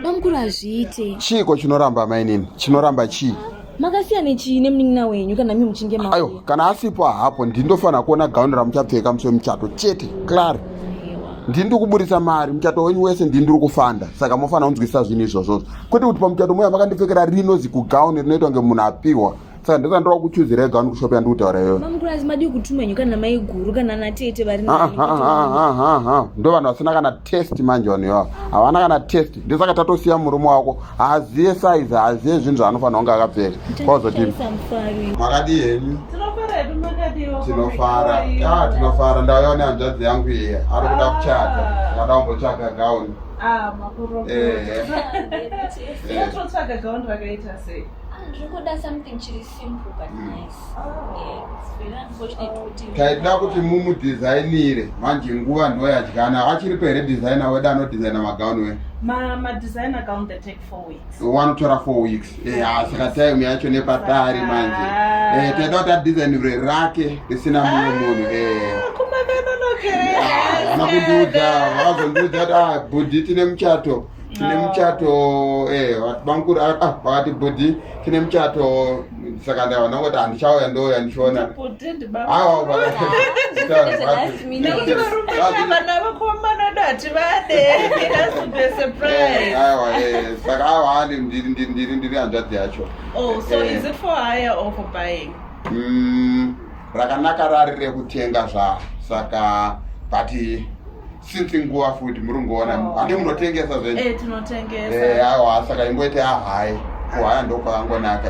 Bamukuru, hazviite. Chiiko chinoramba, mainini? Chinoramba chii? Makasiyana chii nemunin'ina wenyu kana mi muchinge Ayo. mauya? Kana asipo hapo, ndindofanira kuona gauni ramuchapfeka musi wemuchato chete, Clare. Ndini ndiri kuburisa mari, muchato wenyu wese ndini ndiri kufanda, saka mofanira kunzwisisa zvinhu izvozvozvo, kwete kuti pamuchato moya makandipfekera rino zikugauni rinoitwa kunge munhu apiwa. Saka ndosandira kuchuzirai gauni kushopu yandiri kutaura iyoyo. Bamukuru, asi madii kutuma henyu kana mai guru kana natete vari Ah, nani? ah, ah, ah, ah, ah. Ndo vanhu vasina kana taste manje. Vanhu ivavo havana kana taste. Ndosaka tatosiya murume wako, haaziye size, haaziye zvinhu zvaanofanira kunge akapfeka. Kwazoti Muchandishaisa mufaro. Makadii henyu? Tinofara hedu, makadiwa? Tinofara. Ah, tinofara. Ndauyawo nehanzvadzi yangu iye ari kuda kuchata, ndada kumbotsvaga gauni. Ah, makurokota. Eh. Totsvaga gauni rakaita sei? Ndiri something chiri simple but nice. Yeah, it's very unfortunate kuti Taida kuti mumudhizainire manje, nguva ndoyadyana. Achiripo here designer wedu anodhizaina magauni we? Ma designer gown, they take 4 weeks. Wanotora 4 weeks? Saka time yacho nepatari manje. Taida kuti adhizainire rake risina mumwe munhu. Kumakanonokere. Vana kundiudza, vakazondiudza kuti, "Ah, bhudhi, tine muchato, tine muchato." Vati bamukuru, vakati, "Bhudhi, tine muchato." Saka ndava ndangoti handichauya, ndouya ndichiona. Aiwa. Last minute. Nekuti varume vana vakomana vedu hativade. It has to be a surprise. Aiwa, saka aiwa, ani ndiri hanzvadzi yacho. Oh, so is it for hire or for buying? Rakanaka rari rekutenga zvaro, saka but since nguva futi muri kungoona. Oh. Handi munotengesa zvenyu? Tinotengesa. Aiwa, saka ingoite ahai, kuhaya ndokwakangonaka.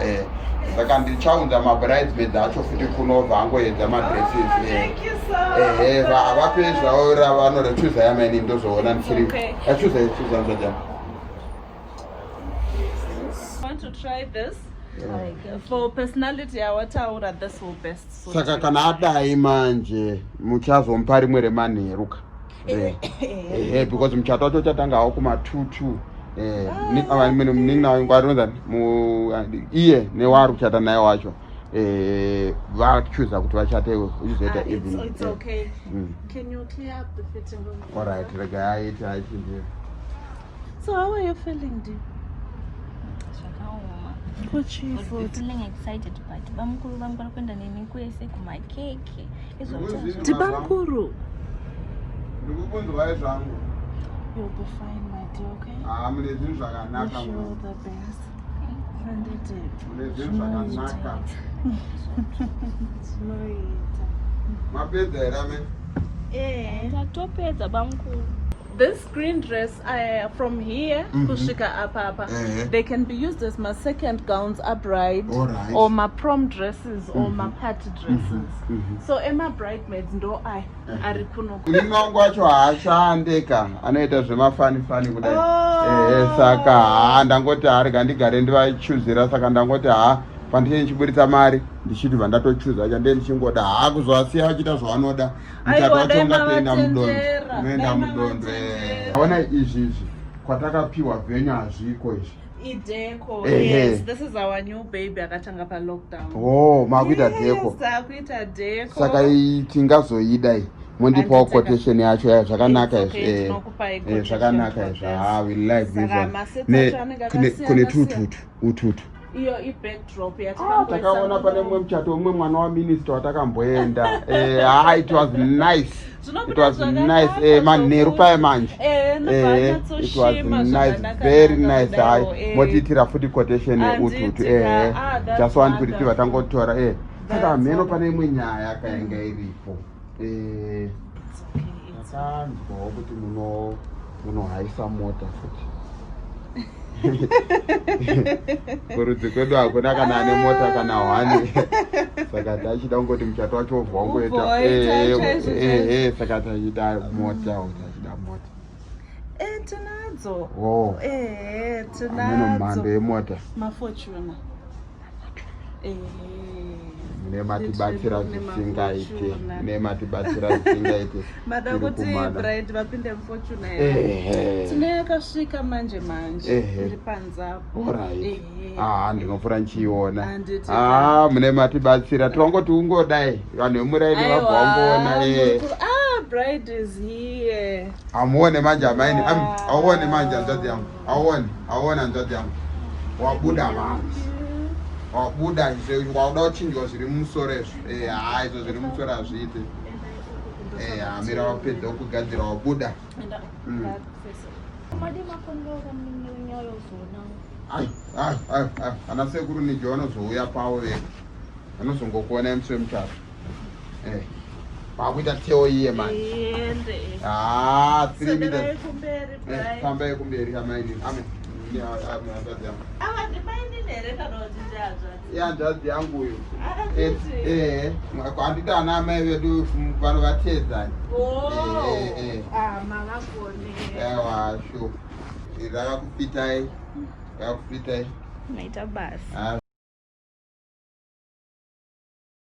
Saka ndichaunza mabridesmaids acho futi kunobva angoedza madresses. Oh, thank you so Ehe, havape zvavo ravanorechuza yamaini, ndozoona ndichiri. Okay. Achuza, chuza nzvadzi yangu. Want to try this? For personality yawataura, this will best suit Saka you. kana adai manje, muchazomupa rimwe remanheru ka? Ehe, because muchato wacho uchatanga hawo kuma 2 2. Munin'ina wangu arinonzani, iye newaari kuchata naye wacho, vachuza kuti vachate uchizoita Ah, it's, evening. it's okay. Can you clear up the fitting room? Alright, rega aite aite. So how are you feeling, dear? Zvakaoma. Kuchii Would be futi? feeling excited, but bamukuru vangu vari kuenda neni kwese kumakeke. Ndibamukuru. Ndikukunzwai zvangu. You'll be fine, my dear, okay? Ah, mune zvinhu zvakanaka. Wish you all the best. Handiti? Mune zvinhu zvakanaka. Zvinoita. Mapedza here ame? Eh. Tatopedza, bamukuru. This green dress, from here kusvika apa apa, they can be used as my second gowns a bride or my prom dresses or my party dresses. So ema bridesmaids ndo aya ari kuno. Munin'ina wangu wacho haashande ka, anoita zvemafanifani kudai. Oh. Ehe, saka haa, ndangoti harega ndigare ndivachuzira. Saka ndangoti haa, pandinenge ndichiburitsa mari ndichiti bva ndatochuza chandee ndichingoda, haa, kuzovasiya vachiita zvavanoda, muchato Aiwa, wacho dai ungatoenda mudondo. mavatendera, Unoenda dai mudondo. mavatendera. Ona izvi, izvi kwatakapiwa venyu hazviko izvi. Ideco. Ehe. Yes, this is our new baby akatanga palockdown. Oh, makuita deco? Yes, takuita deco. Saka tingazoida iyi, mondipawo Handiteka. quotation yacho ya zvakanaka It's izvi. okay, tinokupai quotation Zvakanaka for izvi. this. Ah, we like this Saka one. masets acho anenge akasiyana Kune siyana. tututu ututu. Iyo ibackdrop. Ah, takaona pane mumwe muchato, umwe mwana waminista watakamboenda. Ah, it was nice, it was nice. Manheru paye manje. It was nice, very nice. Hayi, motiitira futi quotation yeututu. Just want kuti tibva tangotora. Saka mheno pane imwe nyaya kainga iripo. Takanzwawo kuti munohaisa mota futi. Kurudzi kwedu hakuna kana ane mota kana hwani, saka tachida kungoti muchato wacho ubva wangoita. Ubva waita chaizvo. Saka tachida mota, tachida mota. Tinadzo. Oh. Ameno mhando Tinadzo. yemota. MaFortuner. Mune matibatsira zvisingaite, mune matibatsira zvisingaite. Mada Tiri kuti kumana. bride vapinde muFortuner? Ehe. Tine yakasvika manje manje. Ehe. Iri panzapo. Alright. Ehe. Ah, ndinopfuura nchiiona. Handiti? Ah, mune matibatsira. Tirongoti ungodai vanhu vemuraini vabva wangoona. Ah, bride is here. Amuone manje amaini. Auone manje hanzvadzi yangu. Auone, auone hanzvadzi yangu. Wabuda manje. Wabuda wauda kuchinjwa zviri mumusoro izvo. Eh, haa izvo zviri mumusoro hazviite. Eh, amira wapedza kugadzira wabuda. Ai, ai, ai, ai. Ana sekuru nijo vanozouya pavo vega. Vanozongokuona musi wemuchato. Eh. Pakuita teo iye manje. Ah, 3 meters. Eh, fambai kumberi amaini. Amen. Hanzvadzi yangu. Ava ndimainini here kana kuti ndihanzvadzi? Ihanzvadzi yangu uyu. Eh, eh, handiti ana amai vedu vanovateedzani. Oh. Eh, eh. Ah, mavagone. Ewa, sure. Rakakufitai. Rakakufitai. Maita basa. Ah.